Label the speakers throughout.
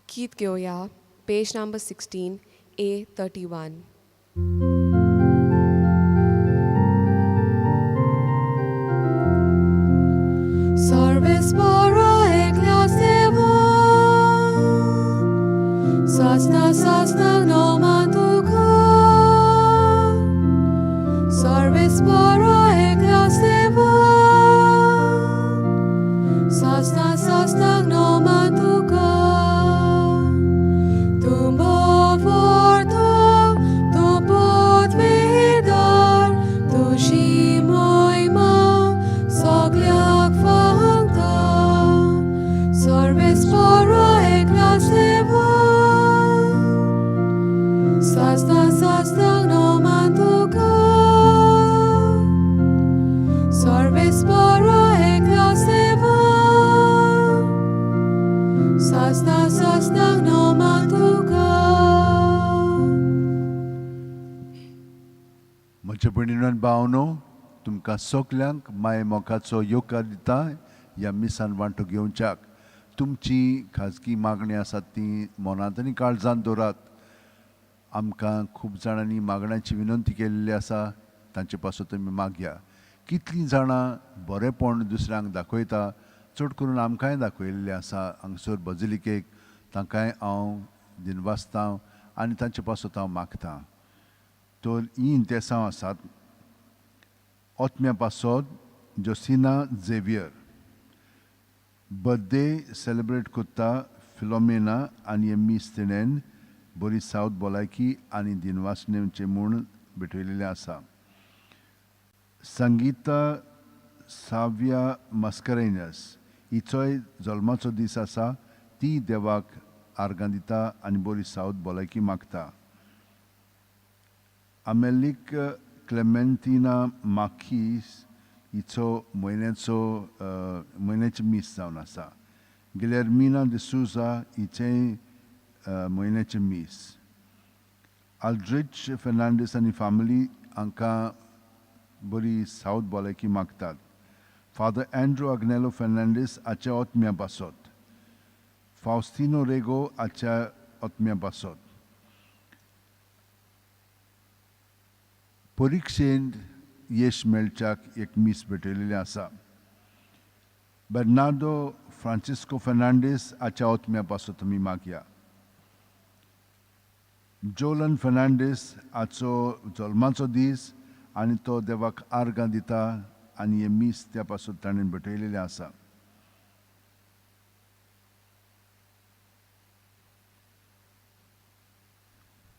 Speaker 1: गीत घेवया, पेज number 16, A 31. सर्वेस्परा एकल्या सेवा, सासना सासना नोमान तुका. सर्वेस्परा एकल्या सेवा, सासना सासना नोमान तुका. तुंबो forto, tu potvedar, तुजी मोहिमा सगळ्याक फांगता. सर्वेस्परा एकल्या सेवा, सासना सासना नोमान तुका. सर्वेस्परा एकल्या सेवा, सासना सासना नोमान तुका.
Speaker 2: म्हज्या भयणीनो आनी भावनो, तुमकां सगल्यांक माये मोगाचो येवकार दिता ह्या मिसान वांटो घेवच्याक. तुमची खाजगी मागणी आसात ती मनांत आनी काळजांत दवरात. आमकां खूब जाणांनी मागण्याची विनंती केल्ली आसा, तांचे पासत तुमी मागया. कितलीं जाणां बरेंपण दुसऱ्यांक दाखयता, चड करून आमकांय दाखयल्लें आसा हांगसर बजिलिकेक, तांकांय हांव दिनवासता आनी तांचे पासत हांव मागता. तर हीं इंतेसांव आसात. ओतम्या पासत जोसिना झेवियर, बर्थडे सेलिब्रेट करता फिलोमेना आनी हे मीस तिणेन बरी सावत भलायकी आनी दिनवासनेचे म्हूण भेटयलेलें आसा. संगीता साव्या मस्करेनस हिचोय जल्माचो दीस आसा, ती देवाक आर्गां दिता आनी बरी सावत भलायकी मागता. आमेलीक क्लेमेंटिना माकीस हिचो म्हयन्याचो म्हयन्याचें मीस जावन आसा. गिलेर्मिना डिसूजा हिचेंय म्हयन्याचें मीस. आल्ड्रिच फेर्नांडीस आनी फामिली हांकां बरी सावत भलायकी मागतात. फादर एंड्रू आग्नेलो फेर्नांडीस हाच्या ओतम्या पासत, फावस्तिनो रेगो हाच्या ओतम्या पासत, परिक्षेंत येश मेळच्याक एक मीस भेटयलेलें आसा. बर्नार्डो फ्रांसिस्को फेर्नांडीस हाच्या ओतम्या पासत तुमी मागया. जोलन फेर्नांडीस हाचो जल्माचो दीस आनी तो देवाक आर्गां दिता आनी हें मीस त्या पासत ताणें भेटयलेलें आसा.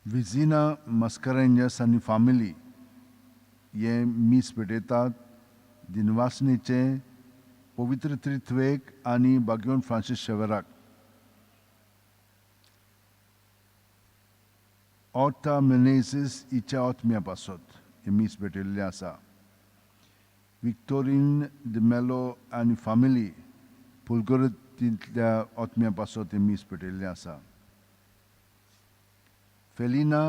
Speaker 2: विझिना मस्करेंजस आनी फामिली हें मीस भेटयतात दिनवासणेचें पवित्र त्रित्वेक आनी बागेवन फ्रांसीस शेवराक. ओर्ता मेनेसीस हिच्या आत्म्या पासत हें मीस भेटयल्लें आसा. विक्टोरीन डिमेलो आनी फामिली पुलगुरतींतल्या आत्म्या पासत हें मीस भेटयल्लें आसा. फेलिना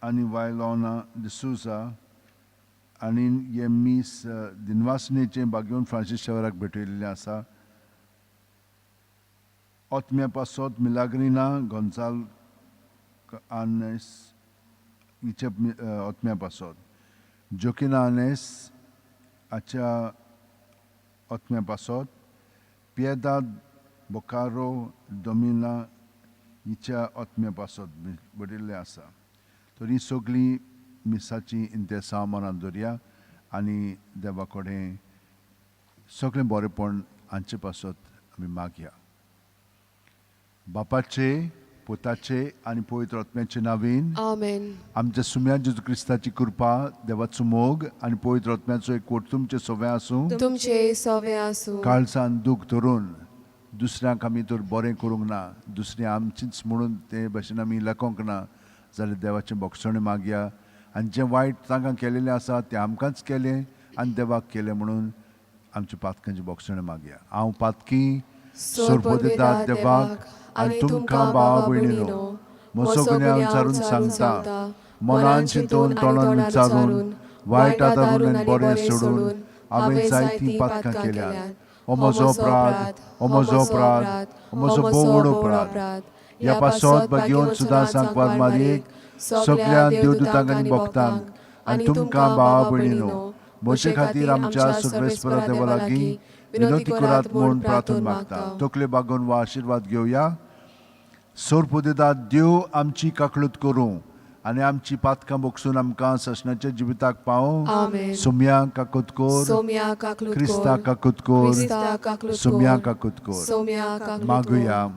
Speaker 2: आनी वायलोना डिसूजा आनी हें मीस दिनवासणेचें बागेवन फ्रांसीस शेवराक भेटयल्लें आसा. आत्म्या पासत मिलाग्रिना गोंजाल आनेस हिच्या आत्म्या पासत, जोकिना आनेस हाच्या आत्म्या पासत, पियेदाद बोकारो डोमिना हिच्या आत्म्या पासत बरयल्लें आसा. तर हीं सगळीं मिसाचीं इंतेसांव मनांत दवरया आनी देवा कडेन सगळें बरेंपण हांचे पासत आमी मागया. बापाचे, पुताचे आनी पवित्र आत्म्याचे नांवान
Speaker 1: आमेन.
Speaker 2: आमच्या सुम्या जेजू क्रिस्ताची कृपा, देवाचो मोग आनी पवित्र आत्म्याचो एकवट तुमचें सवें आसूं.
Speaker 1: तुमचे सवे आसूं.
Speaker 2: काळजान दूख धरून दुसऱ्यांक आमी तर बरें करूंक ना, दुसरीं आमचींच म्हणून ते भाशेन आमी लेखोंक ना जाल्यार देवाचें बोगसणें मागया आनी जें वायट तांकां केलेलें आसा तें आमकांच केलें आनी देवाक केलें म्हणून आमच्या पातकांचें बोगसणें मागया. हांव पातकी सोरपोदेतात देवाक आनी तुमकां भावा भयणीनो म्हजो गुन्यांव विचारून सांगता, मनान चिंतून तोंडान विचारून वायट आदारून आनी बरें सोडून हांवें जायतीं पातकां केल्यांत. हो म्हजो अपराध, हो म्हजो अपराध, हो म्हजो भोव व्हड अपराध. ह्या पासत भाग्यवंत सुद्दां सांकवार मारयेक, सगळ्या देवदूतांक आनी भक्तांक आनी तुमकां भावा भयणीनो म्हजे खातीर आमच्या सर्वेस्परा देवा लागीं विनवती करात म्हूण प्रार्थना मागता. तकले बागोवन वा आशिर्वाद घेवया. सोरपुदेदा देव आमची काकळूत करूं आनी आमची पातकां बोगसून आमकां ससनाच्या जिविताक पावों.
Speaker 1: आमेन.
Speaker 2: सोम्या काकूत कोर,
Speaker 1: सोम्या काकलूत
Speaker 2: क्रिस्ता
Speaker 1: कोर,
Speaker 2: काकूत कोर,
Speaker 1: क्रिस्ता काकलूत
Speaker 2: सोम्या
Speaker 1: कोर,
Speaker 2: काकूत कोर.
Speaker 1: सोम्या काकलूत
Speaker 2: मागुया.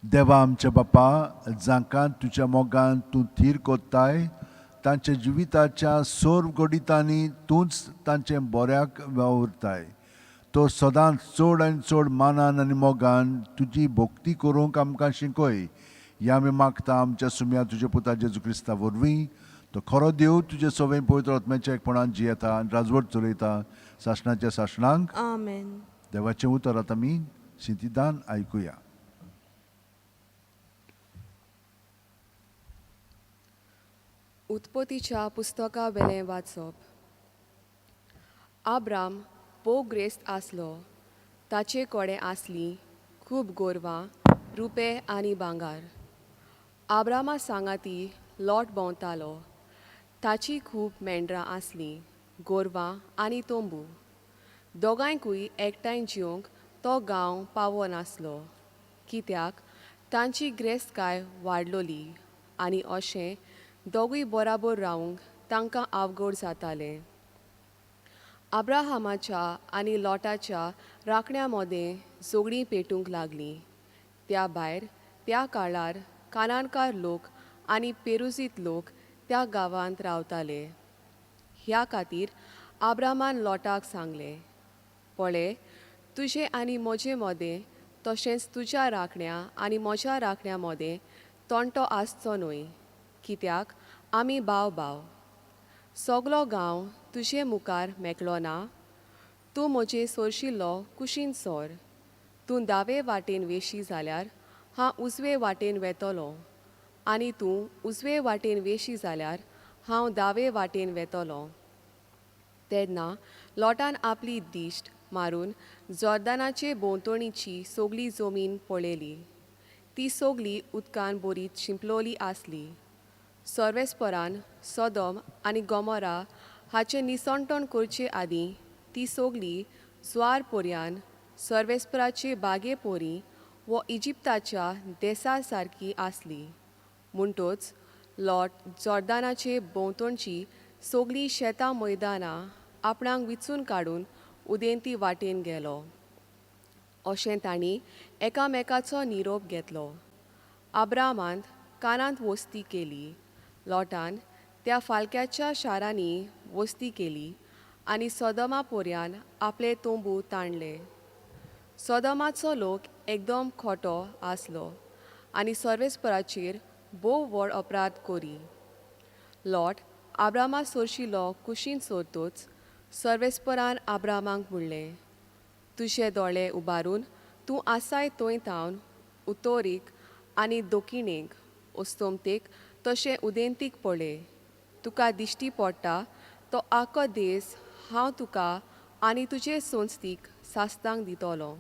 Speaker 2: देवा आमच्या बापा, जांकां तुज्या मोगान तूं थीर कोत्ताय तांच्या जिविताच्या सोर घडितांनी तूंच तांचें बऱ्याक वावुरताय. तो सदांच चड आनी चड मानान आनी मोगान तुजी भक्ती करूंक आमकां शिकय. ह्या आमी मागता आमच्या सुम्या तुज्या पुता जेजू क्रिस्ता वरवीं. तो खरो देव तुजे सवें पवित्र आत्म्याच्या एकपणान जियेता आनी राजवट चलयता सासणाच्या सासणांक.
Speaker 3: आमेन.
Speaker 2: देवाचें उतर आतां आमी शिंतिदान आयकुया.
Speaker 1: उत्पत्तीच्या पुस्तका वेलें वाचप. आब्राम भोव ग्रेस्त आसलो. ताचे कडेन आसलीं खूब गोरवां, रुपें आनी भांगर. आब्रामा सांगाती लोट भोंवतालो. ताची खूब मेंढरां आसलीं, गोरवां आनी तंबू. दोगांयकूय एकठांय जिवंक तो गांव पावो नासलो, कित्याक तांची ग्रेस्तकाय वाडलोली आनी अशें दोगूय बराबर रावंक तांकां आवघड जातालें. आब्राहामाच्या आनी लोटाच्या राखण्या मदें झगडीं पेटूंक लागलीं. त्या भायर त्या काळार कानानकार लोक आनी पेरुजीत लोक त्या गांवांत रावताले. ह्या खातीर आब्रामान लोटाक सांगलें, पळय, तुजें आनी म्हजे मदें तशेंच तुज्या राखण्या आनी म्हज्या राखण्या मदें तंटो आसचो न्हय, कित्याक आमी भाव भाव. सगलो गांव तुजे मुखार मेकळो ना? तूं म्हजे सरशिल्लो कुशीन सर. तूं दावे वाटेन वेशी जाल्यार हांव उजवे वाटेन वेतलो आनी तूं उजवे वाटेन वेशी जाल्यार हांव दावे वाटेन वेतलो. तेन्ना लोटान आपली दिश्ट मारून जॉर्दानाचे भोंवतणीची सगली जमीन पळयली. ती सगली उदकान बरीच शिंपलोली आसली. सर्वेस्परान सोदोम आनी गोमोरा हाचें निसणटण करचे आदीं ती सगली ज्वार पर्यान सर्वेस्पराचे बागे पोरी वो इजिप्ताच्या देसा सारकी आसली. म्हणटोच लॉट जॉर्दानाचे भोंवतणची सगळीं शेतां मैदानां आपणाक विचून काडून उदेंती वाटेन गेलो. अशें तांणी एकामेकाचो निरोप घेतलो. आब्रामान कानांत वस्ती केली. लॉटान त्या फालक्याच्या शारांनी वस्ती केली आनी सोदमा पोरयान आपले तंबू ताणले. सोदमाचो लोक एकदम खोटो आसलो आनी सर्वेस्पराचेर भोव व्हड अपराध करी. लॉट आब्रामा सोरशिलो कुशीन सोरतोच सर्वेस्परान आब्रामाक म्हणलें, तुजे दोळे उबारून तूं आसाय थंय थावन उतोरीक आनी दक्षिणेक, अस्तमतेक तशें उदेंतीक पळय. तुका दिश्टी पडटा तो आख्खो देस हांव तुका आनी तुजे संस्थीक सास्तांक दितलो.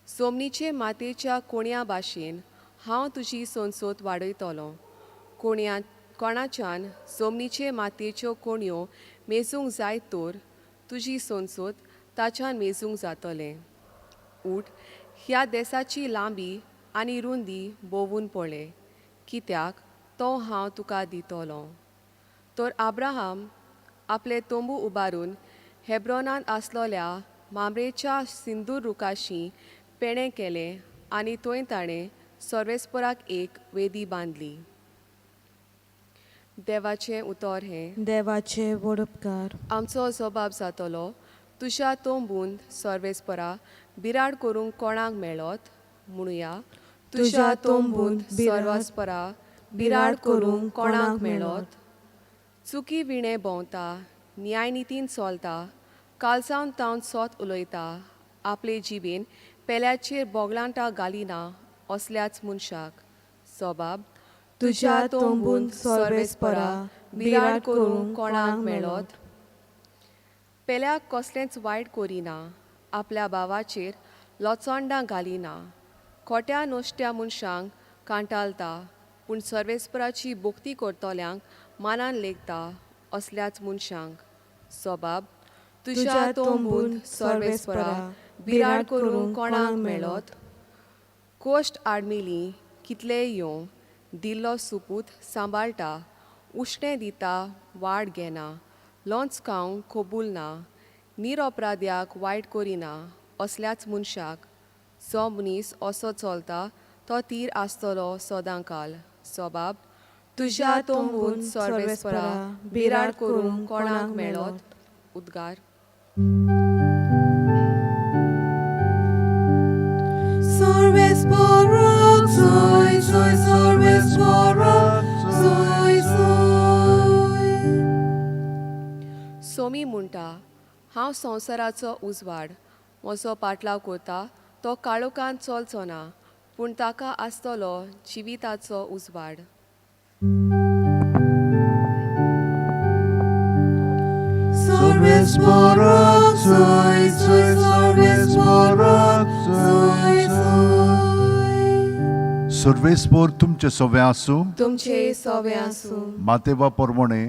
Speaker 1: जमनीचे मातयेच्या कोणया भाशेन हांव तुजी संसद वाडयतलो. कोणया कोणाच्यान जमनीचे मातयेच्यो कोणयो मेजूंक जायत तर तुजी संसद ताच्यान मेजूंक जातलें. उठ, ह्या देसाची लांबी आनी रुंदी भोंवून पळय, कित्याक तो हांव तुका दितलो. तर आब्राहाम आपले तंबू उबारून हेब्रोनांत आसलोल्या मामरेच्या सिंदूर रुखाशी पेणें केलें आनी थंय ताणें सर्वेस्पराक एक वेदी बांदली. देवाचें उतर हें.
Speaker 3: देवाचे वडपकार.
Speaker 1: आमचो जबाब जातलो, तुज्या तंबून सर्वेस्परा बिराड करूंक कोणाक मेळत म्हणुया. तुज्या तंबून सर्वस्परा बिराड करूंक कोणाक मेळत? चुकी विणें भोंवता, न्यायनितीन चलता, कालसावन तावन सोत उलयता, आपले जिबेन पेल्याचेर बोगलांटां घालिना असल्याच मनशाक सोबाब.
Speaker 3: तुज्या तंबून सर्वेस्परा बिराड करूंक कोणाक मेळत?
Speaker 1: पेल्याक कसलेंच वायट करिना, आपल्या भावाचेर लोचोंडां घालिना, खोट्या नश्ट्या मनशांक कांटालता, पूण सर्वेस्पराची भक्ती करतल्यांक मानान लेखता असल्याच मनशांक सोबाब. तुज्या तंबून सर्वेस्परा बिराड करूंक कोणाक मेळत? कोश्ट आडमेली कितलेय येवं, दिल्लो सुपूत सांबाळटा, उश्णें दिता, वाड घेना, लोंच खावंक कबूल ना, निरपराध्याक वायट करिना असल्याच मनशाक. जो मनीस असो चलता तो तीर आसतलो सदां काल. सोबाब. तुज्या तंबून सर्वेस्परा बिराड करूंक कोणाक मेळत? उद्गार.
Speaker 3: सर्वेस्परा soy soy सर्वेस्परा soy soy.
Speaker 1: Somi म्हणटा, हांव संवसाराचो उजवाड. म्हजो पाटलाव करता तो काळोखान चलचो ना, पूण ताका आसतलो जिविताचो उजवाड.
Speaker 3: सर्वेस्परा soy soy सर्वेस्परा soy soy.
Speaker 2: सर्वेस्पोर तुमचे सवे आसूं.
Speaker 1: तुमचे सोवे आसूं.
Speaker 2: मातेवा परमणे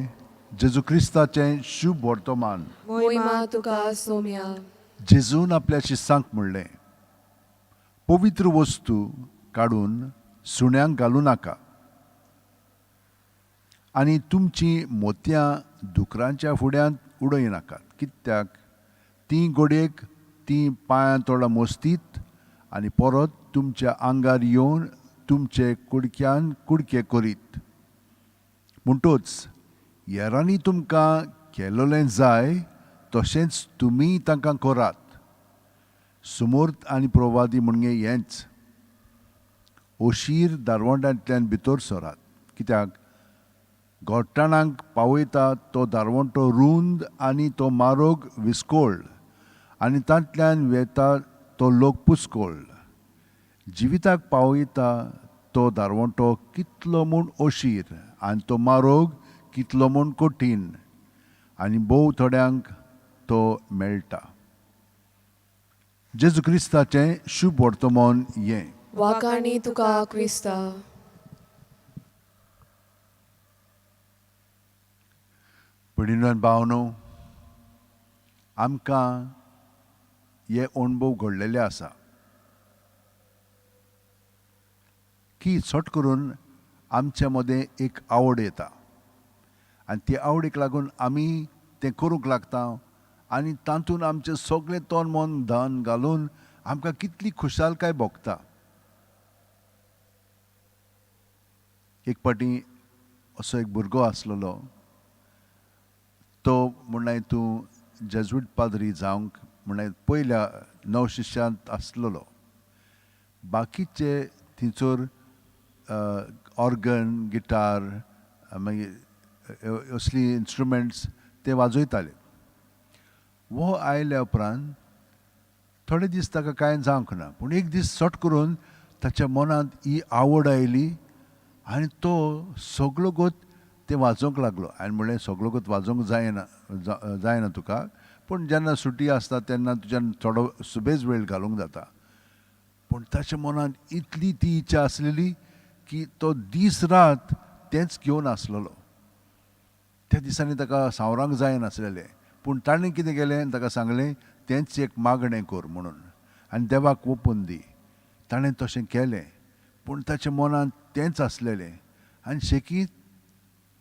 Speaker 2: जेजू क्रिस्ताचें शुभ वर्तमान.
Speaker 1: मोहिमा तुका सोम्या.
Speaker 2: जेजून आपल्या शिसांक म्हणलें, पवित्र वस्तू काडून सुण्यांक घालूं नाका आनी तुमचीं मोतयां दुकरांच्या फुड्यांत उडय नाकात, कित्याक तीं गोडयेक तीं पांयां तोडा मोस्तीत आनी परत तुमच्या आंगार येवन तुमचे कुडक्यान कुडके करीत. म्हणटोच हेरांनी तुमकां केलोलें जाय तशेंच तुमी तांकां करात. सुमूर्त आनी प्रवादी म्हणजे हेंच. अशीर दारवंटांतल्यान भितर सरात, कित्याक गोठाणांक पावयता तो दारवंटो रूंद आनी तो मारोग विस्कोळ आनी तांतल्यान वेता तो लोक पुस्कोळ. जिविताक पावयता तो दारवंटो कितलो म्हूण अशीर आनी तो मारोग कितलो म्हूण कठीण आनी भोव थोड्यांक तो मेळटा. जेजू क्रिस्ताचें शुभ वर्तमान हें.
Speaker 1: वाकाणी तुका क्रिस्ता.
Speaker 2: भयणीनो भावनो, आमकां हे अणभव घडलेले आसा की चड करून आमच्या मदें एक आवड येता आनी ते आवडीक लागून आमी तें करूंक लागता आनी तातूंत आमचें सगळें तन मन धन घालून आमकां कितली खुशालकाय भोगता. एक फावटी असो एक भुरगो आसलेलो, तो म्हणल्यार तूं जेज्वीट पाद्री जावंक म्हणल्यार पयल्या 9 शिश्यांत आसलेलो. बाकीचे थंयसर ऑर्गन, गिटार, मागीर असली इन्स्ट्रुमेंट्स ते वाजयताले. वो आयल्या उपरांत थोडे दीस ताका कांय जावंक ना, पूण एक दीस सट करून ताच्या मनांत ही आवड आयली आनी तो सगलो गोत तें वाजोवंक लागलो. हांवें म्हणलें सगलो गोत वाजोवंक जायना, जायना तुका, पूण जेन्ना सुटी आसता तेन्ना तुज्यान थोडो सुबेज वेळ घालूंक जाता. पूण ताच्या मनांत इतली ती इच्छा आसलेली की तो दीस रात तेंच घेवन आसलेलो. त्या दिसांनी ताका सांवरांक जायनासलेलें, पूण ताणें कितें केलें, ताका सांगलें तेंच एक मागणें कर म्हणून आनी देवाक ओपून दी. ताणें तशें केलें, पूण ताच्या मनांत तेंच आसलेलें आनी शेकीत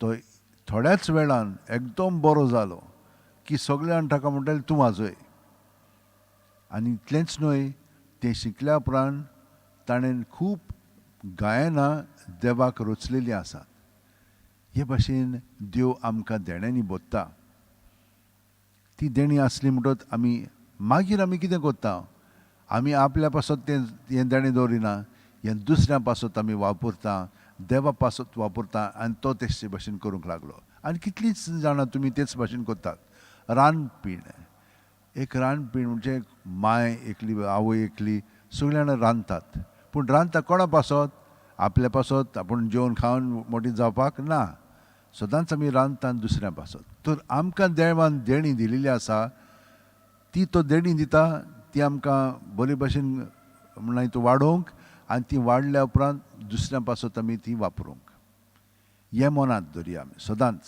Speaker 2: तो थोड्याच वेळान एकदम बरो जालो की सगळे जाण ताका म्हणटाले तूं वाजय. आनी इतलेंच न्हय, तें शिकल्या उपरांत ताणें खूब गायनां देवाक रचलेलीं आसात. हे भाशेन देव आमकां देण्यांनी भरता. ती देणी आसली म्हणटच आमी मागीर आमी कितें करता, आमी आपल्या पासत तें हें देणें दवरिना, हें दुसऱ्या पासत आमी वापरता, देवा पासत वापरता. आनी तो तेच भाशेन करूंक लागलो. आनी कितलींच जाणां तुमी तेच भाशेन करतात. रांदपीण, एक रांदपीण म्हणजे माय एकली, आवय एकली, सगळीं जाणां रांदतात. पूण रांदता कोणा पासत? आपल्या पासत, आपूण जेवण खावन मोटी जावपाक ना, सदांच आमी रांदता दुसऱ्या पासत. तर आमकां देवान देणी दिलेली आसा, ती तो देणी दिता ती आमकां बरे भाशेन म्हणल्यार तूं वाडोवंक आनी ती वाडल्या उपरांत दुसऱ्या पासत आमी ती वापरूंक. हें मनांत दवरया आमी सदांच.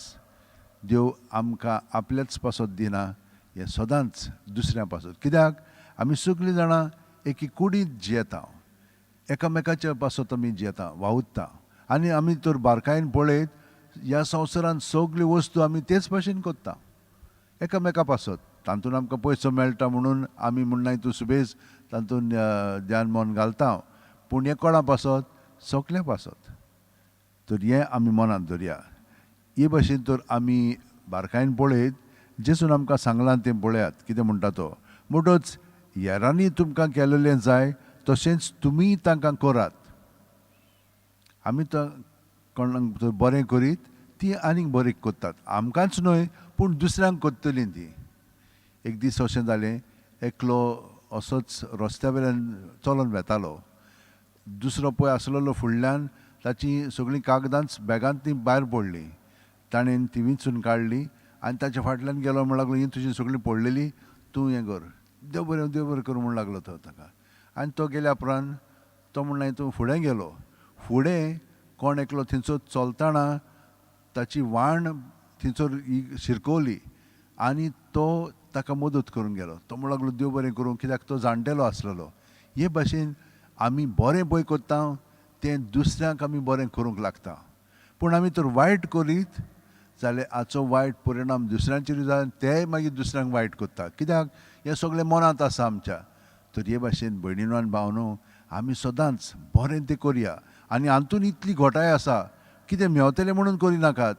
Speaker 2: देव आमकां आपल्याच पासत दिना, हें सदांच दुसऱ्या पासत. कित्याक आमी सगळीं जाणां एकी कुडींत जियेता, एकामेकाच्या पासत आमी जियेता, वावुरता. आनी आमी तर बारकायेन पळयत ह्या संवसारांत सगल्यो वस्तू आमी तेच भाशेन करता, एकामेका पासत. तातूंत आमकां पयसो मेळटा म्हणून आमी म्हणनाय तूं सुबेज तातूंत ध्यान मन घालता, पूण हें कोणा पासत? सगल्या पासत. तर हें आमी मनांत दवरया. हे भाशेन तर आमी बारकायेन पळयत जेजून आमकां सांगलां तें पळयात कितें म्हणटा तो. म्हणटच हेरांनी तुमकां केलेलें जाय तशेंच तुमी तांकां करात. आमी तर कोणाक जर बरें करीत ती आनीक बरें करतात, आमकांच न्हय पूण दुसऱ्यांक करतलीं ती. एक दीस अशें जालें, एकलो असोच रस्त्या वयल्यान चलोन वेतालो, दुसरो पळय आसलेलो फुडल्यान, ताची सगळीं कागदांच बॅगांत ती भायर पडलीं. ताणें ती विंचून काडली आनी ताच्या फाटल्यान गेलो, म्हण लागलो ही तुजी सगळीं पडलेली, तूं हें कर, देव बरें देव बरें करूं म्हण लागलो तो ताका. आनी तो गेल्या उपरांत तो म्हणलें तूं फुडें गेलो. फुडें कोण एकलो थंयसर चलतना ताची वाण थंयसर ही शिरकवली आनी तो ताका मदत करूंक गेलो. तो म्हण लागलो देव बरें करूं, कित्याक तो जाणटेलो आसलेलो. हे भाशेन आमी बरें पळय करता तें दुसऱ्यांक आमी बरें करूंक लागता, पूण आमी तर वायट करीत जाल्यार हाचो वायट परिणाम दुसऱ्यांचेर जाता, तेय मागीर दुसऱ्यांक वायट करता. कित्याक हें सगळें मनांत आसा आमच्या. तर हे भाशेन भयणीनो आनी भावनो आमी सदांच बरें तें करया. आनी हातूंत इतली घोटाय आसा, कितें मेवतलें म्हणून करिनाकात,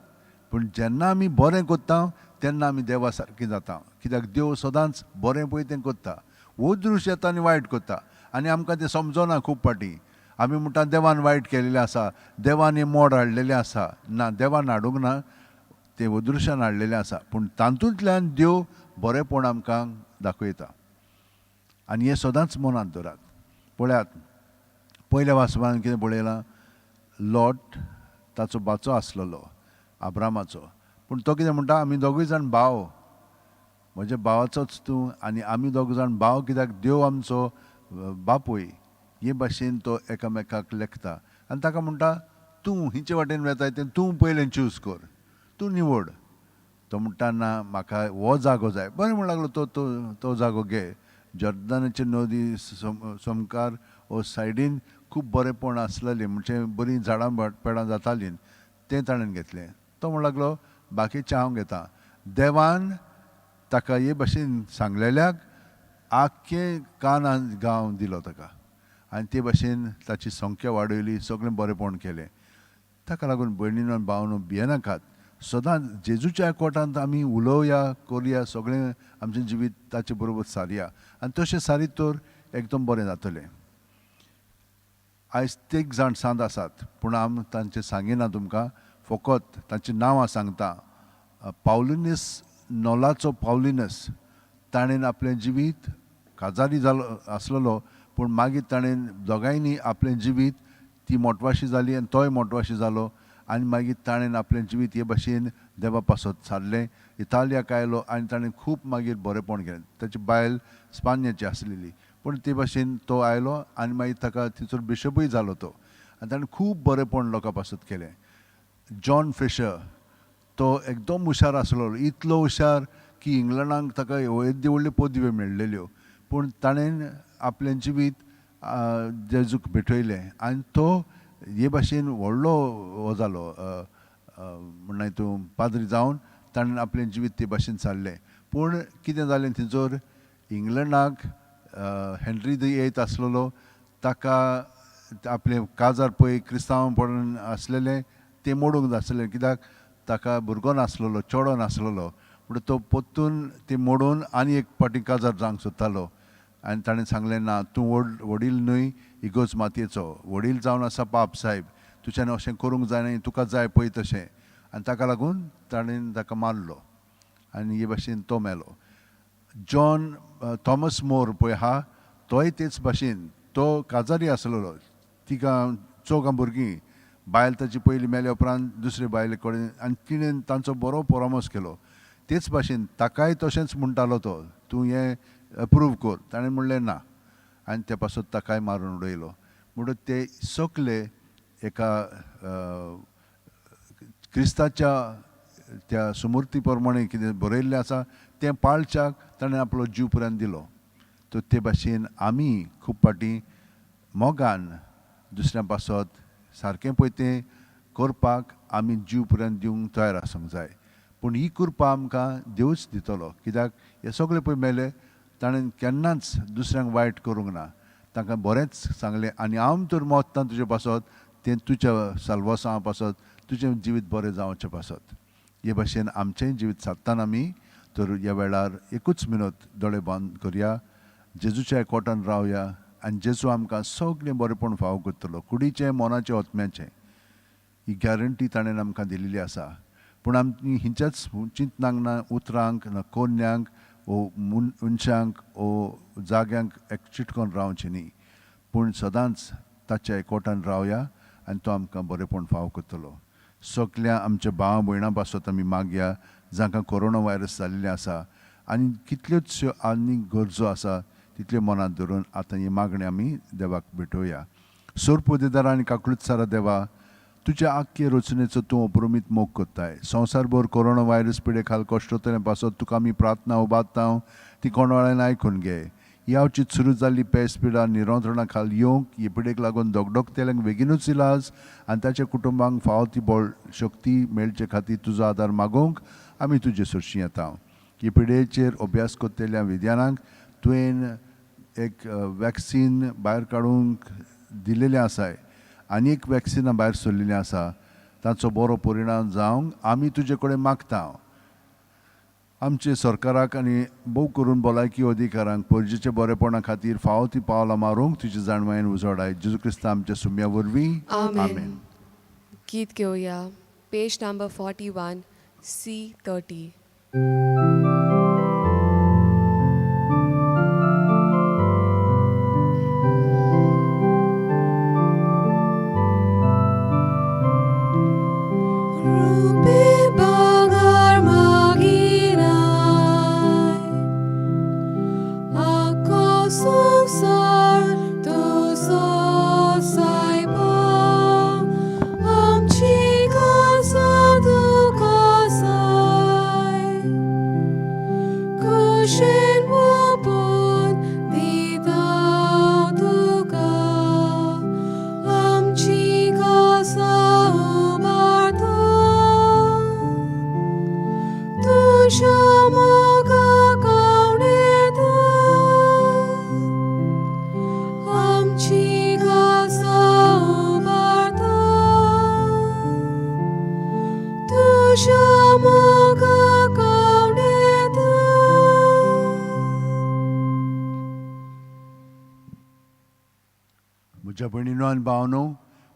Speaker 2: पूण जेन्ना आमी बरें करता तेन्ना आमी देवा सारकीं जाता. कित्याक देव सदांच बरें पळय तें करता, अदृश्य येता आनी वायट करता आनी आमकां तें समजना. खूब फावटी आमी म्हणटा देवान वायट केलेलें आसा, देवान हें मोड हाडलेलें आसा. ना, देवान हाडूंक ना, तें अदृश्यान हाडलेलें आसा, पूण तातूंतल्यान देव बरेंपण आमकां दाखयता. आनी हें सदांच मनांत दवरात. पळयात पयल्या वाचपान कितें पळयलां, लोट ताचो भाचो आसलेलो आब्रामाचो, पूण तो कितें म्हणटा, आमी दोगूय जाण भाव, म्हज्या भावाचोच तूं आनी आमी दोग जाण भाव, कित्याक देव आमचो बापूय. हे भाशेन तो एकामेकाक लेखता आनी ताका म्हणटा तूं हिंचे वाटेन वेताय तें तूं पयलें चूज कर, तूं निवड. तो म्हणटा ना म्हाका हो जागो जाय. बरें म्हण लागलो तो तो तो जागो घे, जॉर्दानाचे नदी समकार वो सायडीन खूब बरेंपण आसलेलें, म्हणजे बरीं झाडां पेडां जातालीं, तें ताणें घेतलें. तो म्हणूंक लागलो बाकीचें हांव घेता. देवान ताका हे भाशेन सांगलेल्याक आख्खें कानान गांव दिलो ताका आनी ते भाशेन ताची संख्या वाडयली, सगळें बरेंपण केलें. ताका लागून भयणीनो आनी भावांनो भियेनाकात, सदांच जेजूच्या एकवटांत आमी उलोवया, करुया, सगळें आमचें जिवीत ताचे बरोबर सारया आनी तशें सारीत तर एकदम बरें जातलें. आयज तेग जाण सांत आसात, पूण आम तांचें सांगिना तुमकां, फकत तांचीं नांवां सांगता. पावलिनस नोलाचो पावलिनस, ताणें आपलें जिवीत काजारी जालो आसलेलो, पूण मागीर ताणें दोगांयनी आपलें जिवीत, ती मोटवाशी जाली आनी तोय मोटवाशी जालो आनी मागीर ताणें आपलें जिवीत हे भाशेन देवा पासत सारलें. इतालियाक आयलो आनी ताणें खूब मागीर बरेंपण केलें. ताची बायल स्पान्याची आसलेली, पूण ते भाशेन तो आयलो आनी मागीर ताका थंयसर बिशपूय जालो तो आनी ताणें खूब बरेंपण लोकां पासत केलें. जॉन फिशर तो एकदम हुशार आसलो, इतलो हुशार की इंग्लंडाक ताका येद्यो व्हडल्यो पदव्यो मेळ्ळेल्यो, पूण ताणें आपलें जिवीत जेजूक भेटयलें आनी तो हे भाशेन व्हडलो हो जालो, म्हणल्यार तूं पाद्री जावन ताणें आपलें जिवीत ते भाशेन सारलें. पूण कितें जालें थंयसर इंग्लंडाक हेनरी the eighth आसलेलो, ताका आपलें काजार पळय क्रिस्तांवपण आसलेलें तें मोडूंक जाय आसलें, कित्याक ताका भुरगो नासलेलो, चेडो नासलेलो, म्हणून तो परतून ती मोडून आनी एक फावटी काजार जावंक सोदतालो आनी ताणें सांगलें ना, तूं व्हडील न्हय, इगोर्ज मातयेचो व्हडील जावन आसा पाप सायब, तुज्यान अशें करूंक जायना, तुका जाय पळय तशें. आनी ताका लागून ताणें ताका मारलो आनी हे भाशेन तो मेलो. जॉन थॉमस मोर पळय आहा तोय तेच भाशेन, तो काजारी आसलेलो, तिगां चवगां भुरगीं, बायल ताची पयली मेल्या उपरांत दुसरे बायले कडेन आनी तिणें तांचो बरो परामर्श केलो. तेच भाशेन ताकाय तशेंच म्हणटालो तो, तूं हें अप्रूव कर, ताणें म्हणलें ना आनी ते पासत ताकाय मारून उडयलो. म्हणून ते सगले एका क्रिस्ताच्या त्या सुमूर्ती प्रमाणे कितें बरयल्लें आसा तें पाळच्याक ताणें आपलो जीव पर्यंत दिलो. तर ते भाशेन आमी खूब फावटी मोगान दुसऱ्यां पासत सारकें पळय तें करपाक आमी जीव पर्यंत दिवंक तयार आसूंक जाय. पूण ही कृपा आमकां देवूच दितलो, कित्याक हे सगळे पळय मेले ताणें केन्नाच दुसऱ्यांक वायट करूंक ना, तांकां बरेंच सांगलें आनी हांव तर मरता तुजे पासत, तें तुज्या साल्वासांवा पासत, तुजें जिवीत बरें जावचें पासत. हे भाशेन आमचेंय जिवीत सादतना आमी तर ह्या वेळार एकूच मिनत दोळे बंद करया, जेजूच्या एकवटान रावया आनी जेजू आमकां सगळें बरेंपण फावो करतलो, कुडीचें, मनाचें, आत्म्याचें. ही गॅरंटी ताणें आमकां दिल्ली आसा. पूण आमी हिंच्याच चिंतनांक ना उतरांक ना कोन्यांक ओ मनशांक ओ जाग्यांक एक चिटकोन रावचें न्ही, पूण सदांच ताच्या एकवटान रावया आनी तो आमकां बरेंपण फावो करतलो. सगल्या आमच्या भाव भयणां पासत आमी मागया जांकां कोरोना व्हायरस जाल्लें आसा आनी कितल्योच आनी गरजो आसा तितल्यो मनांत धरून आतां ही मागणी आमी देवाक भेटोवया. सोरपोदेदार आनी काकळूत सारा देवा, तुज्या आख्खे रचनेचो तूं अपरमीत मोग करताय. संवसारभर कोरोना व्हायरस पिडे खाल कश्टतले पासत तुका आमी प्रार्थना उबारता, ती कोणवाळ्यान आयकून घे. ही आवचीत सुरू जाल्ली पेस पिडा निरंत्रणा खाल येवंक ही पिडेक लागून धगधगतेल्यांक बेगीनूच इलाज आनी ताच्या कुटुंबांक फावो ती बळ शक्ती मेळचे खातीर तुजो आदार मागोवंक आमी तुजे सरशी येता. ही पिडेचेर अभ्यास करतल्या विद्यानांक तुवें एक वॅक्सीन भायर काडूंक दिलेलें आसाय आनी एक वॅक्सिनां भायर सरलेलीं आसा, ताचो बरो परिणाम जावंक आमी तुजे कडेन मागता. आमचे सरकाराक आनी भोव करून भलायकी अधिकारांक परजेच्या बरेपणा खातीर फावो ती पावलां मारूंक तुजे जाणवायेन उजवाडाय. जेजू क्रिस्ता आमच्या सुम्या वरवीं, आमेन.
Speaker 1: गीत घेवया, पेज number 41 C 30.
Speaker 3: Rupe bagar maginay, ako sungsar tusosay pa, amchi kasa tukasay.
Speaker 2: म्हज्या भयणीनो आनी भावनो,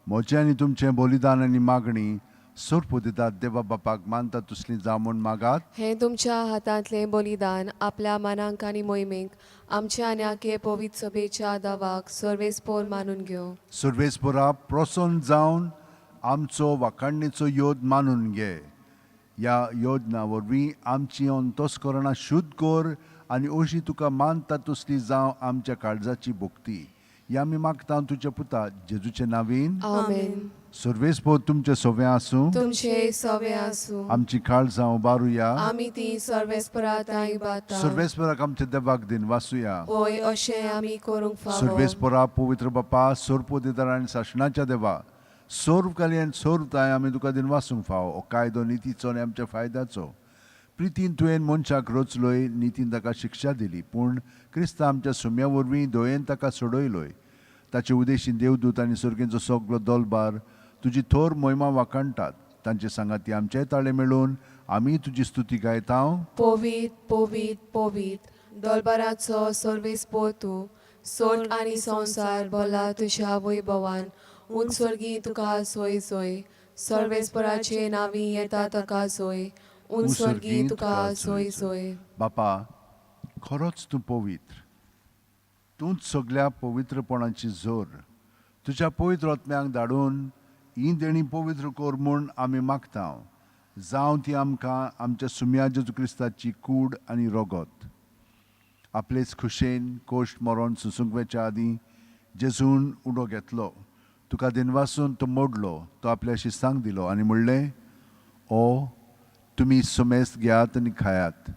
Speaker 2: म्हजें आनी तुमचें बलिदान आनी मागणी सोरपो दितात देवा बापाक मानता तसली जावं म्हूण मागात.
Speaker 1: हें तुमच्या हातांतलें बलिदान आपल्या मानांक आनी मोहिमेक आमच्या आनी आखे पवित्र सभेच्या दावाक सर्वेस्पोर मानून घेवं.
Speaker 2: सर्वेस्परा, प्रसन्न जावन आमचो वाखाणणेचो योद मानून घे. ह्या योजना वरवीं आमची अंतस्करणां शुद्ध कर आनी अशी तुका मानता तसली जावं आमच्या काळजाची भक्ती. ही आमी मागता तुज्या पुता जेजूचे नावीन.
Speaker 1: आमेन.
Speaker 2: सर्वेस्पोर तुमचे सोवे आसूं.
Speaker 1: तुमचे सवे आसूं.
Speaker 2: आमची काळजां उबारुया.
Speaker 1: आमी ती सर्वेस्परा ताई बाता.
Speaker 2: सर्वेस्पराक आमच्या देवाक दिन वासुया.
Speaker 1: होय, अशें आमी करूंक फावो.
Speaker 2: सर्वेस्परा, पवित्र बापा, सोरपोदेदार आनी सासणाच्या देवा, सर्व काली आनी सर्व ताय आमी तुका दिन वासूंक फावो. हो कायदो नितीचो आनी आमच्या फायद्याचो. प्रितीन तुवें मनशाक रचलोय, नितीन ताका शिक्षा दिली, पूण क्रिस्ता आमच्या सुम्या वरवीं दयेन ताका सोडयलोय. ताचे उदेशीन देवदूत आनी सर्गेंचो सगलो दोलबार तुजी थोर मोहिमा वाखाणटात. तांचे सांगाती आमचेय ताळे मेळून आमी तुजी स्तुती गायता.
Speaker 1: पवीत पवीत पवीत दोलबाराचो सर्वेस्पोर तूं, सोट आनी संवसार भरला तुज्या वैभवान. उंच स्वर्गी तुका सोय सोय, सर्वेस्पराचे नांवी येता ताका सोय, उंच स्वर्गी तुका सोय सोय.
Speaker 2: बापा, खरोच तूं पवित्र, तूंच सगल्या पवित्रपणाची जोर. तुज्या पवित्र आत्म्यांक धाडून ही देणी पवित्र कर म्हूण आमी मागता. जावं ती आमकां आमच्या सुम्या जेजू क्रिस्ताची कूड आनी रगत. आपलेच खुशेन कोश्ट मरोन सुसूंक वेच्या आदीं जेजून उडो घेतलो, तुका दिनवासून तो मोडलो, तो आपल्या शिस्तांक दिलो आनी म्हणलें, ओ तुमी समेस्त घेयात आनी खायात.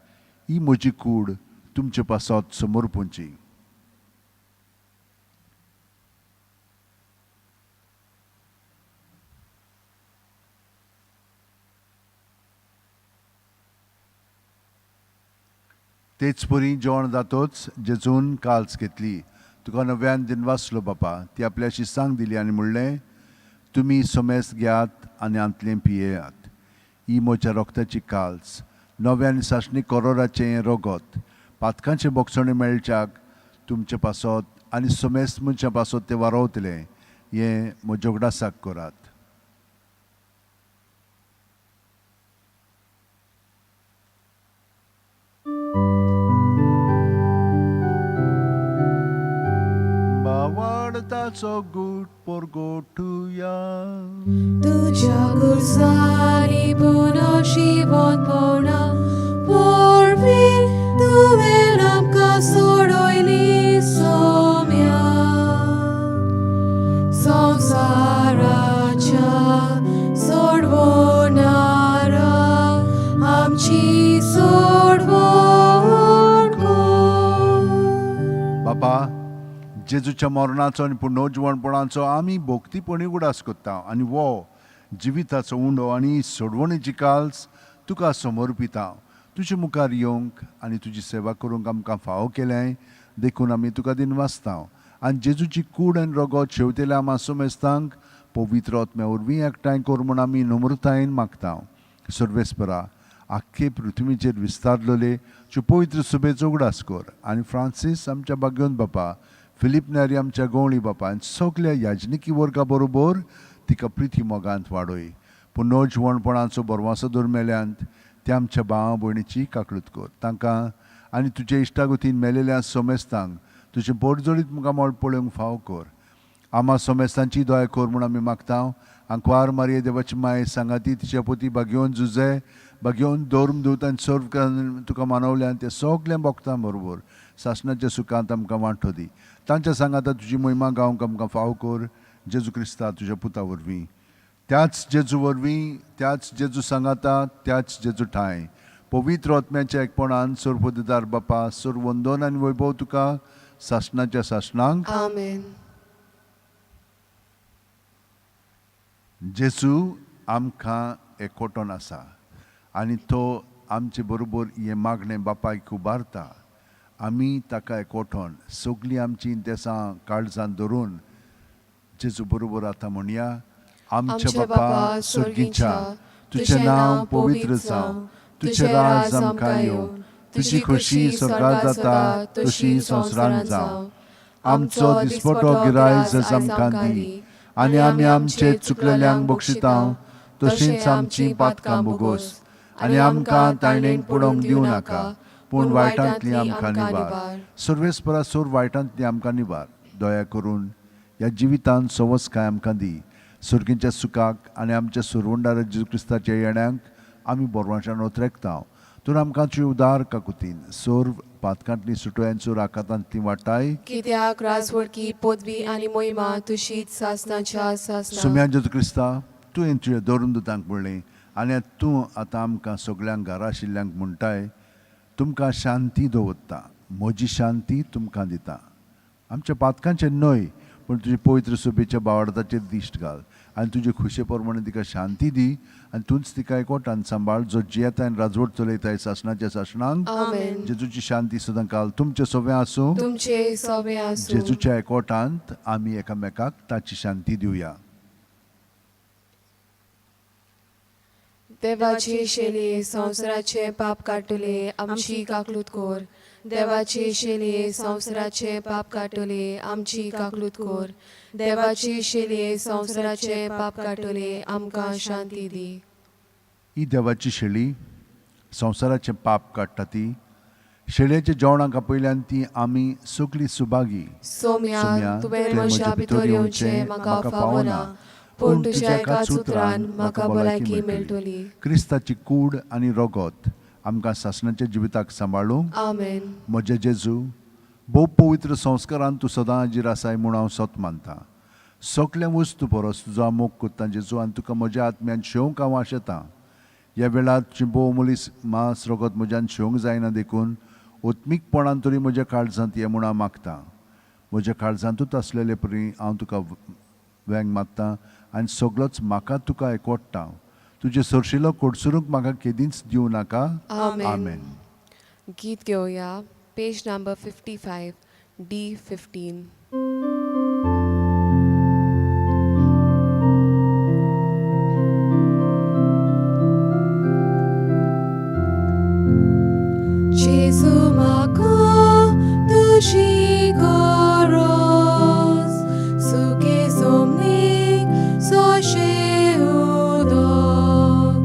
Speaker 2: ही म्हजी कूड तुमचे पासत समर्पूंची. तेच परी जेवण जातोच जेजून काल्स घेतली, तुका नव्यान दिनवासलो बापा, ती आपल्या शिस्तांक दिली आनी म्हणलें, तुमी समेस्त घेयात आनी हांतलें पियेयात. ही म्हज्या रोगताची काल्स, नव्या आनी सासणी करोराचें हें रगत. पातकांचें बोगसणें मेळच्याक तुमचे पासत आनी समेस्त मनशां पासत तें वारोवतलें. हें म्हज्या उगडासाक करात. बावडताचो गूट परगोटुया.
Speaker 3: तुज्या गुरसानी पुनो शिवोनपणा पोरवीं तुवें आमकां सोडयली सोम्या. संवसाराच्या सोडवणारा आमची सोडवण कर.
Speaker 2: बापा, जेजूच्या मरणाचो आनी पुनर्जिवणपणाचो आमी भोक्तीपणी उगडास करता आनी वो जिविताचो उंडो आनी सोडवणेची काल्स तुका समर्पिता. तुजे मुखार येवंक आनी तुजी सेवा करूंक आमकां फावो केलें देखून आमी तुका दिनवासता. आनी जेजूची कूड आनी रगत शेवतेल्या आमा सोमेस्तांक पवित्र आत्म्या वरवीं एकठांय कर म्हूण आमी नम्रतायेन मागता. सर्वेस्परा, आख्खे पृथ्वीचेर विस्तारलेले तुजे पवित्र सुबेचो उगडास कर आनी फ्रांसीस आमच्या भाग्योन बापा, फिलीप न्यारी आमच्या गवळी बापा आनी सगल्या याजनिकी वर्गा बरोबर तिका प्रिती मोगांत वाडय. पुनर्जिवणपणाचो बरवासो दवर मेल्यांत त्या आमच्या भावा भयणीची काकळूत कर. तांकां आनी तुजे इश्टागतीन मेलेल्या सोमेस्तांक तुजें बोटजोडीत मुखामळ पळोवंक फावो कर. आमा सोमेस्तांची दया कर म्हूण आमी मागता. आंकवार मारये देवाची माय सांगाती तिच्या पोती भाग्योवन जुजे, भाग्योवन धर्म दूत आनी सर्व तुका मानवल्यान ते सगळें भोगता बरोबर सासणाच्या सुखांत आमकां वांटो दी. तांच्या सांगाता तुजी मोहिमा गावंक आमकां फावो कर, जेजू क्रिस्ता तुज्या पुता वरवीं. त्याच जेजू वरवीं, त्याच जेजू सांगाता, त्याच जेजू ठांय, पवित्र आत्म्याच्या एकपणान सर्वपददार बापा, सर्व वंदन आनी वैभव तुका सासणाच्या सासणांक.
Speaker 1: आमेन.
Speaker 2: जेजू आमकां एकवटोन आसा आनी तो आमचे बरोबर हें मागणें बापायक उबारता. आमी ताका एकवटोन सगळीं आमचीं देसां काळजान धरून जेजू बरोबर आतां म्हणया. आमच्या बापा सर्गीच्या, तुजें नांव पवित्र जावं, तुजें राज आमकां येवं, तुजी खोशी स्वर्गात जाता तशी संवसारांत जावं. आमचो दिसपटो गिरायज आमकां दी आनी आमी आमचे चुकलेल्यांक बक्षिता तशींच आमची पातकां भोगोस आनी आमकां ताणेक पडोवंक दिवं नाका पूण वायटांतली आमकां निवार. सर्वेस्परा सोर वायटांतली आमकां निवार. दया करून ह्या जिवितांत सवसकाय आमकां दी. सुर्गींच्या सुखाक आनी आमच्या सुरवंडार जेजू क्रिस्ताच्या येण्यांक आमी बोरवांच्यान ओतरेकता. तूं आमकां तुजी उदार काकुतीन सोर पातकांतली सुटोयांचो राखातांतली वाटाय.
Speaker 3: कित्याक राजवडकी पदवी आनी मोहिमा तुशीच सासनाच्या सासना.
Speaker 2: सुम्या जेजू क्रिस्ता, तुवें तुज्या धरून दुतांक म्हणलें आनी तूं आतां आमकां सगल्यांक घरा आशिल्ल्यांक म्हणटाय, तुमकां शांती दवरता, म्हजी शांती तुमकां दिता. आमच्या पातकांचेर न्हय पूण तुजे पवित्र सभेच्या बावडताचेर दिश्ट घाल आनी तुजे खुशे प्रमाणे तिका शांती दी आनी तूंच तिका एकवटान सांबाळ जो जियेता आनी राजवट चलयताय सासणाच्या सासणांक.
Speaker 3: आमेन.
Speaker 2: जेजूची शांती सदां काल तुमचे सगळें आसूं.
Speaker 3: तुमचे सवे आसूं.
Speaker 2: जेजूच्या एकवटांत आमी एकामेकाक ताची शांती दिवया.
Speaker 3: देवाची शेली संवसाराचे पाप काडटले आमची काकलूत कोर. देवाची शेली संवसाराचे पाप काडटले आमची काकलूत कोर. देवाची शेली संवसाराचे पाप काडटले आमकां शांती दी.
Speaker 2: ही देवाची शेळी संवसाराचें पाप काडटा ती शेळयेच्या जेवणाक आपयल्यान ती आमी सगळीं सुभागी.
Speaker 3: सोम्या, तुवें म्हज्या भितर येवचें म्हाका फावना, पूण तुज्या एकाच उतरान म्हाका भलायकी मेळटली.
Speaker 2: क्रिस्ताची कूड आनी रगत आमकां सासणाच्या जिविताक सांबाळूंक.
Speaker 3: आमेन.
Speaker 2: म्हजे जेजू, भोव पवित्र संस्कारान तूं सदां हाजीर आसाय म्हूण हांव सत मानतां. सगळ्या वस्तू परस तुजो हांव मोग करतां जेजू आनी तुका म्हज्या आत्म्यान शेवंक हांव आशेतां. ह्या वेळार तुजें भोव अमोलीस मांस रगत म्हज्यान शेवंक जायना देखून ओत्मीकपणान तरी म्हज्या काळजांत ये म्हूण हांव मागतां. म्हज्या काळजांतूच आसलेले परी हांव तुका वेंग मागता आनी सगळोच म्हाका तुका एकवडटा. तुजें सरशिलो कोडसुरूंक म्हाका केदींच दिवं नाका.
Speaker 3: आमेन.
Speaker 2: आमेन.
Speaker 1: गीत घेवया पेज नंबर 55 D15.
Speaker 3: Jesu म्हाका तुजी गरज, सुके सोमनीक सोशे उदक,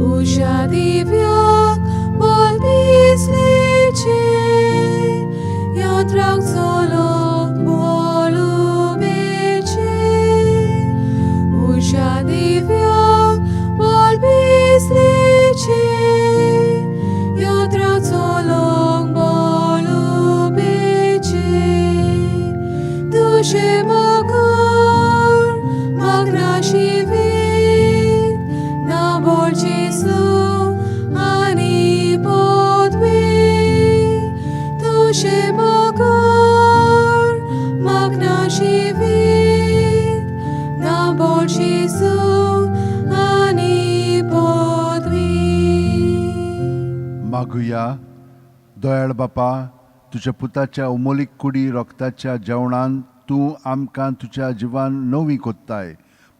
Speaker 3: उज्या दिव्याक बल दिसलेचें, यंत्राक चलोक बळुबेचें, उज्या दिव्याक बल दिसलेचें, यंत्राक चलोक बळुबेचें, तुजें मगर म्हाका शिवीत, ना बोल जेजू आनी पदवी, तुजें मगर म्हाका शिवीत, ना बोल जेजू आनी पदवी.
Speaker 2: मागुया. दयाळ बापा, तुज्या पुताच्या अमोलीक कुडी रक्ताच्या जेवणान तूं आमकां तुज्या जिवान नवी कोत्ताय.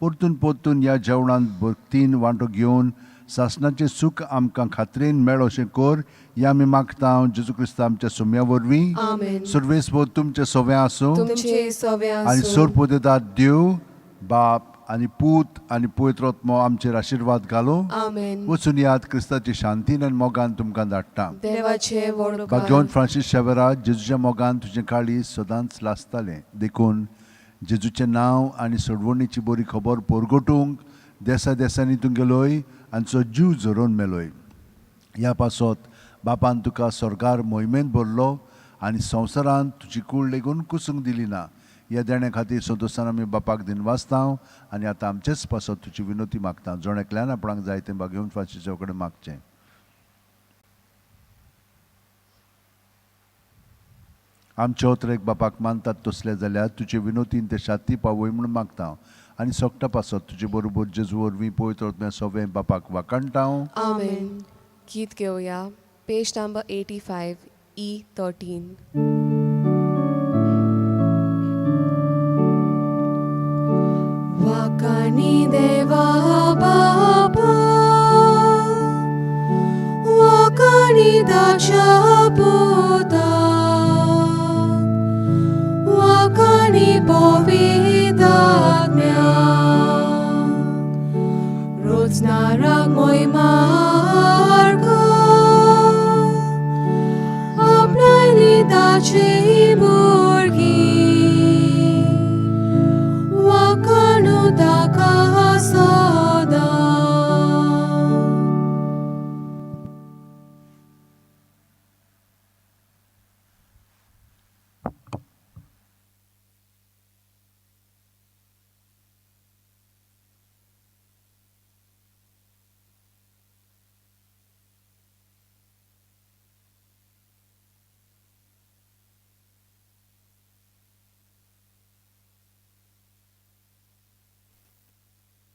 Speaker 2: परतून परतून ह्या जेवणान भक्तीन वांटो घेवन सासणाचें सूख आमकां खात्रेन मेळो अशें कर हें आमी मागता जेजू क्रिस्ता आमच्या सुम्या वरवीं.
Speaker 3: आमेन.
Speaker 2: सर्वेस्पर तुमचें सवें आसूं.
Speaker 3: तुमचे सवे
Speaker 2: आनी
Speaker 3: आसूं.
Speaker 2: सोरपोदेदात देव बाप आनी पूत आनी पवित्र आत्मो आमचेर आशिर्वाद घालूं.
Speaker 3: आमेन.
Speaker 2: वचून याद क्रिस्ताची शांतीन आनी मोगान तुमकां धाडटा.
Speaker 3: देवाचे व्हड उपकार.
Speaker 2: भाग्यवंत फ्रांसीस शेवरा, जेजूच्या मोगान तुजें काळीज सदांच लासतालें देखून जेजूचें नांव आनी सोडवणीची बरी खबर परगटूंक देसा देसांनी तूं गेलोय आनी तो जीव झरोवन मेलोय. ह्या पासत बापान तुका स्वर्गार मोहिमेंत भरलो आनी संवसारांत तुजी कूड लेगून कुसूंक दिली ना. ह्या देण्या खातीर संतोशान आमी बापाक दिनवासता आनी आतां आमचेच पासत तुजी विनोती मागता. जण एकल्यान आपणाक जाय तें भाग्यवंत फ्रांसीसा कडेन मागचें. आमचे ओतरेक बापाक मानतात तसले जाल्यार तुजे विनोतीन ते शाती पावय म्हूण मागता आनी सोगटा पासत तुजे बरोबर जेजू वरवीं पवित्र आत्म्या सोवें बापाक वाखाणटा.
Speaker 3: आमेन.
Speaker 1: गीत घेवया पेज नंबर 85 E13.
Speaker 3: वाकानी देवा बाबा, वाकानी दाच्या